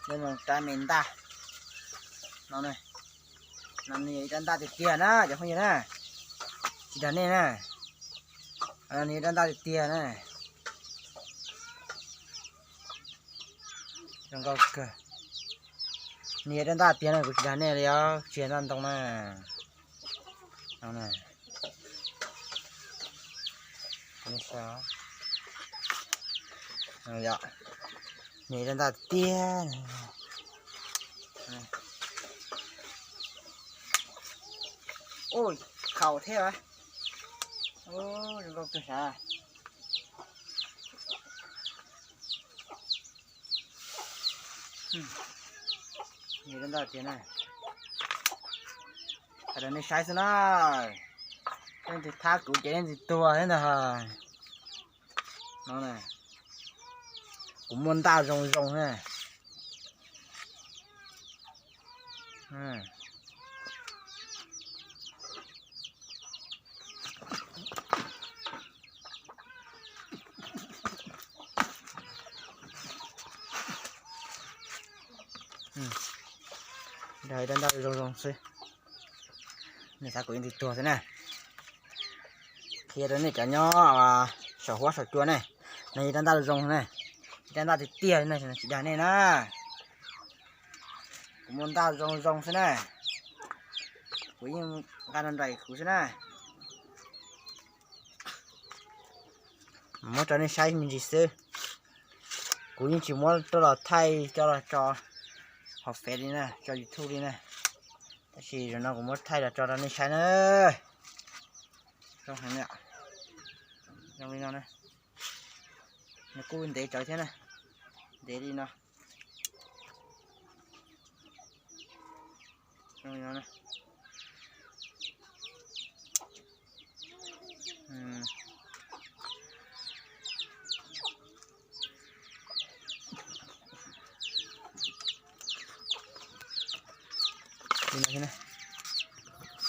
Rab me ntaj no, no nws yog ib rab ntaj tiag tiag na cov phooj ywg na, tsis dag nej na. Nws yog rab ntaj tiag tiag na. Zoo nkauj kawg. Nws yog rab ntaj tiag na, kuv tsis dag nej li os, tsis yog ntaj ntoo na. Nws rab ntaj tiag tiag. Ui, khaus thiab. Zoo nkauj kawg sav. Rab ntaj tiag na. Hais rau nej saib xwb na, leej twg thab kuv ces leej twig tuag thiab ntag. No, kuv muaj ntaj zoo zoo na. Dag rab ntaj zoo zoo xwb, nej thab kuv yeej twg tuag xwb na. Qhia rau nej cov nyob saum huab saum cua ne, no yog rab ntaj zoo ne, rab ntaj tiag tiag ne, tsis dag nej na. Kuv muaj ntaj zoo zoo xwb na, kuv yeej nqa nraim kuv xwb na. Muab rau nej saib me ntsis xwb, kuv yeej tsis muab rau los thaij coj los tso hauv Fev li na, tso YouTube li na. Tab sis zaum no kuv muab thaij los tso rau nej saib na. Zoo heev, zoo li no na. Nws kuj ntev tsawv thiab na, ntev li no. Li no xwb na.